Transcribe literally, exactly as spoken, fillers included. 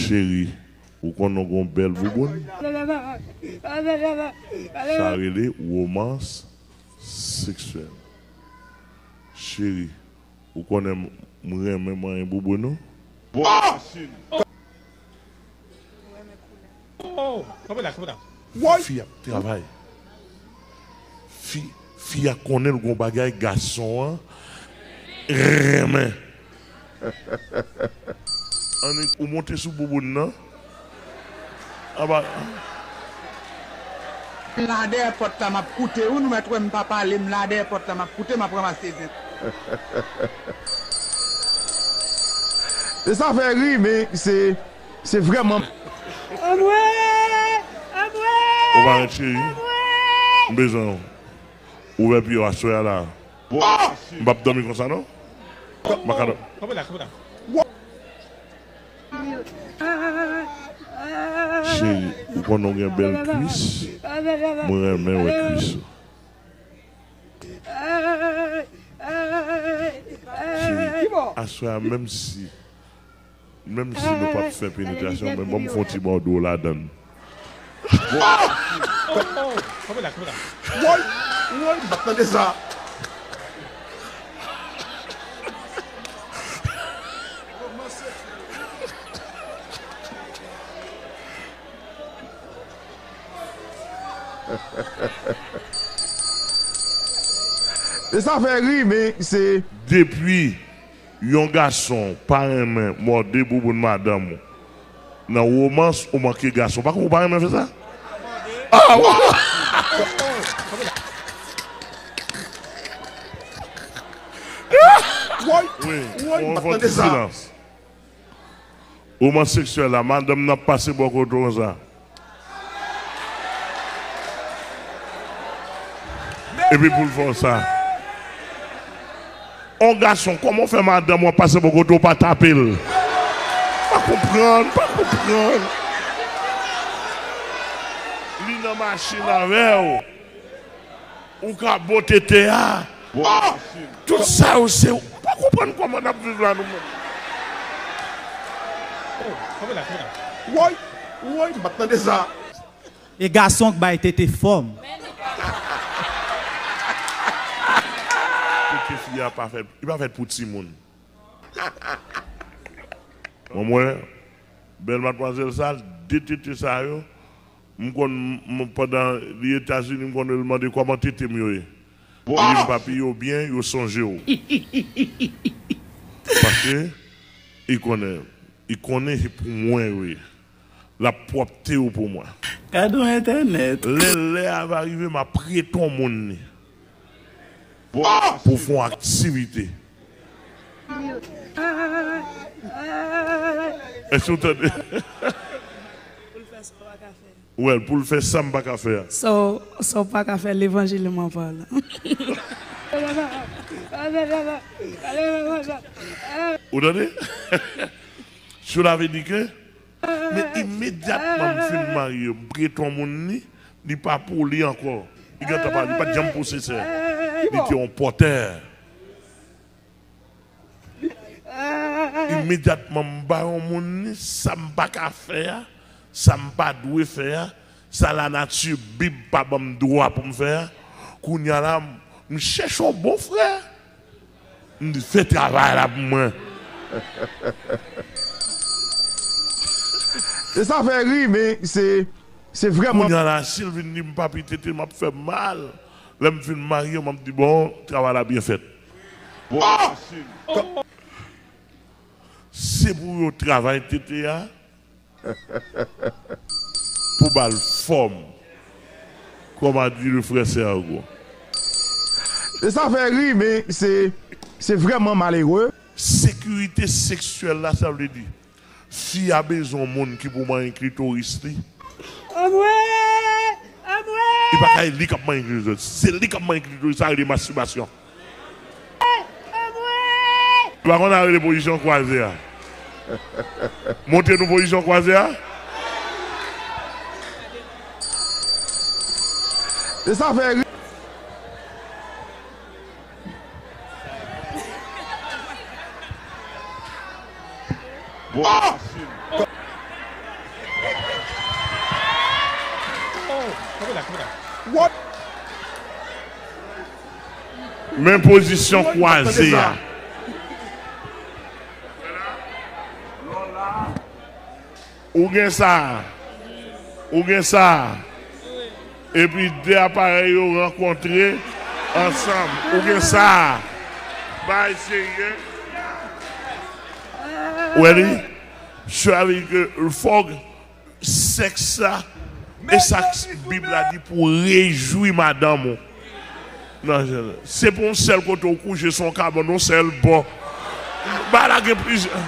Cheri, ou konnen w gen yon bèl bouboun? Sa rele womans seksyèl. Cheri, ou konnen m, m renmen manyen bouboun ou? Oh! Kanpe la, kanpe la. Fi ap travay. Fi, fi a konnen l gon bagay gason an renmen. Annik, ou monte sou bouboun nan. Aba. M la dèyè pòt la, m ap koute. Ou nou mèt wè m pa pale, m la dèyè pòt la, m ap koute, m ap ranmase zen. E sa fè ri, men se, se vrèman. Anmwe! Anmwe! Ou pa ret, cheri. Anmwe! M bezwen w. Ouvè pye w aswè a la. M p ap dòmi konsa, non. M pa ka dò- Kanpe la, kanpe la. Cheri, ou konnen w gen bèl kwis. Mwen renmen wè kwis ou. Cheri, aswè a, menm si, menm si nou p ap fè penetrasyon, men ban m fè yon ti bòdwo ladan l. Woy! Woy! M pa t tande sa. E sa fè ri, men se. Depi yon gason pa renmen mòde bouboun madanm ou nan womans, ou manke gason. Pa konn ou pa renmen fè sa? Ah, wi, woy, on fò ti silans. Womans seksyèl la, madanm nan ap pase bò kote w konsa. Epi pou l fè w sa. On gason, kòman w fè madanm w ap pase bò kote w pa tape l? Pa konprann, pa konprann. Li nan machin avè w. Ou ka bo tete a. Tout sa yo se ou pa konprann kòman n ap viv la nou menm. Woy, woy, m pa t tande sa. E gason k bay tete fòm. Tete fi a pa fèt, li pa fèt pou timoun. Mwen, mwen, bèl madmwazèl sa, de tete sa yo, m konn, m, pandan li Etazini, m konn li mande kòman tete m yo ye. Li di m, "Papi, yo byen, yo sonje w." Paske li konnen, li konnen se pou mwen yo ye. L ap pwòpte yo pou mwen. Gade yon entènèt. Lè lè a va rive, m ap prete yon moun li. Pou fè yon aktivite. Èske w tande? Pou l fè sa w pa ka fè. Well, pou l fè sa m pa ka fè a. Sa w, sa w pa ka fè, levanjil mwen pa la. Ou tande? Cela veut dire que, men imedyatman m fin marye, m prete yon moun li, li pa pou li ankò. Li gentan pa, li pa t janm posesè. Li te yon pòtè. Imedyatman m ba yon moun li, sa m pa ka fè a, sa m pa dwe fè a, sa lanati, Bib pa ban m dwa pou m fè a. Kounye a la, m chèche yon bon frè. M di, "Fè travay la pou mwen." E sa fè ri, men se, se vrèman. Kounye a la, si l vin di m, "Papi, tete m ap fè m mal." Lè m fin marye, m ap di, "Bon, travay la byen fèt." Se pou yo travay tete a. Pou ba l fòm. Kòm a di le frè Sergo. E sa fè ri, men se, se vrèman malere. Sekirite seksyèl la, sa vle di, fi a bezwen yon moun ki pou manyen klitoris li. Anmwe! Anmwe! Li pa ka li k ap manyen klitoris. Se li k ap manyen klitoris, sa rele mastibasyon. Ou pa konn sa rele pozisyon kwaze a? Montre nou pozisyon kwaze a. E sa fè ri. Bon. What? Men pozisyon kwaze a. Ou gen sa. Ou gen sa. Epi de aparèy yo rankontre ansanm. Ou gen sa. Bay serye. Ou wè li? Sa vle di ke fòk sèks la, e sa Bib la di pou rejwi madanm ou. Nan, se pa yon sèl kote ou kouche, se yon kabann, yon sèl bò. Bagay la gen plizyè.